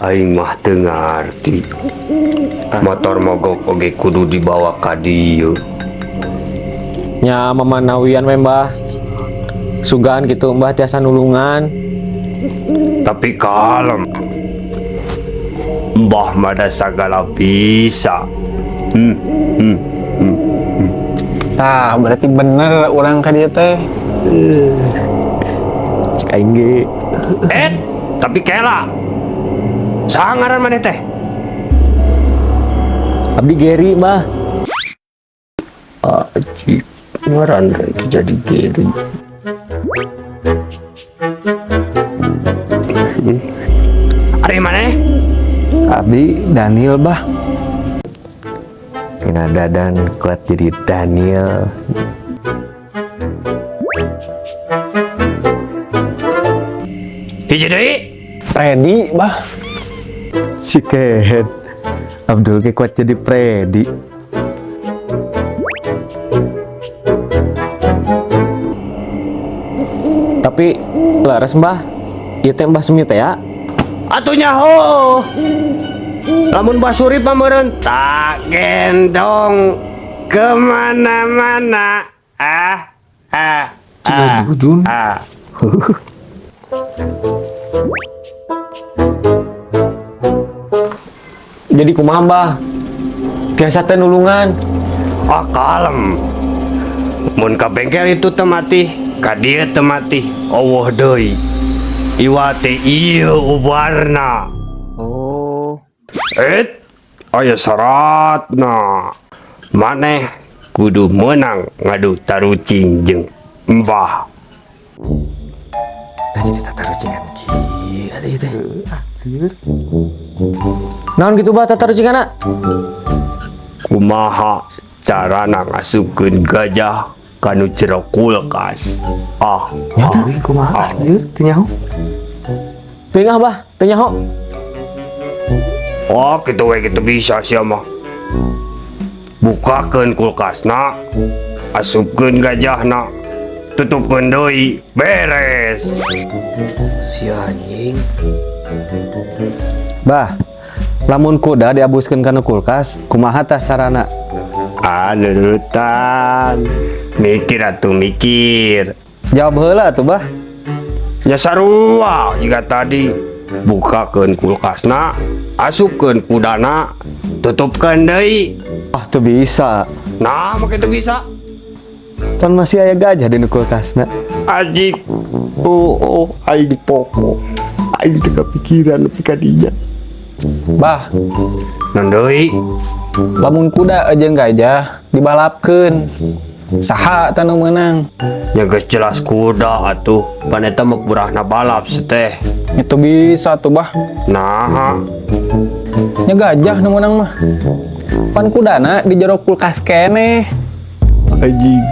Aing mah teu ngarti. Motor mogok oge kudu dibawa ka dieu. Nya mamanawian we, Mbah. Sugan gitu Mbah tiasa nulungan. Tapi kalem. Mbah mah da sagala bisa. Tah, berarti bener urang ka dieu teh. Cek aing ge. Eh, tapi kela. Saha ngaran maneh teh? Abdi Geri, Mbah. Aji, ngaran rek jadi Geri. Ari maneh? Abdi Daniel, Bah. Tina Dadan kuat jadi Daniel. Hiji deui. Freddy, Bah. Si kehed. Abdul ge kuat jadi Freddy. Tapi leres, Mbah. Ieu teh Mbah Sumi teh ya. Atuh nyaho. Lamun Mbah Surip mah meureun tak gendong kemana-mana. Ah, ah, ah, Jujun. ah. Jadi kumaha, Mbah? Tiasa teh nulungan. Ah, kalem. Mun ka bengkel itu teu mati, ka dieu teu mati, euweuh deui. Iwa teh ieu ubarna. Oh. Eh, aya syaratna. Maneh kudu menang ngadu tarucing jeung Mbah. Nah, jadi tatarucingan kieu atuh ieu teh. Naon gitu, Bah, tatarucinganna? Kumaha carana ngasupkeun gajah kanu jero kulkas? Ah, Nyata. Kumaha anjir teu nyaho. Teu ah, Bah, teu nyaho. Wah, kitu we kitu bisa sia mah. Bukakeun kulkasna, asupkeun gajahna, tutupkeun deui, beres. Si anjing. Bah, lamun kuda diabuskeun kana kulkas, kumaha tah carana? Ah, nurutan. Mikir atuh mikir. Jawab heula atuh, Bah. Ya sarua jika tadi. Bukakeun kulkasna, asupkeun kudana, tutupkeun deui. Ah, teu bisa. Nah, make teu bisa. Pan masih aya gajah di nu kulkasna. Ajik. Oh, aing poho. Aing teu kepikiran nepi ka dinya. Bah, Naon deui? Lamun kuda jeung gajah dibalapkeun. Saha tah nu meunang? Ya geus jelas kuda atuh. Pan eta mah purahna balap teh. Itu bisa tuh, Bah. Nah, Nya gajah nu meunang mah. Pan kudana di jero kulkas keneh. Anjing.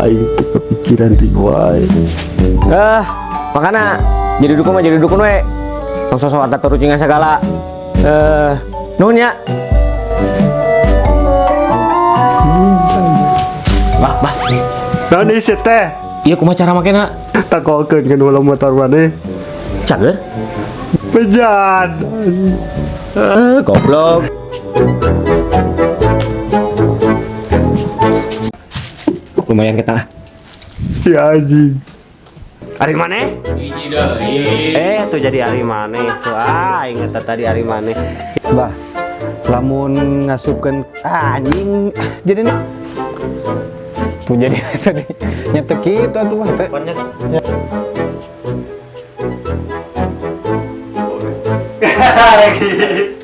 Aing teu kepikiran deui wae. Ah, makana jadi dukun mah jadi dukun we. Tong sosok tatarucingan segala. Eh, nuhun ya. Bah, Bah. Naon ieu teh? Ieu kumaha cara makena? Takokeun kan ulah motor maneh. Cager? Pejan. Eh, goblok. Lumayan kita. Ya anjing. Ari maneh? Eh, tuh jadi ari maneh. Tuh, ah, inget tadi ari maneh. Bah, lamun ngasupkeun ah, anjing jadi nih. Tuh jadi tadi nyetek kitu atuh, Bah teh. Lagi.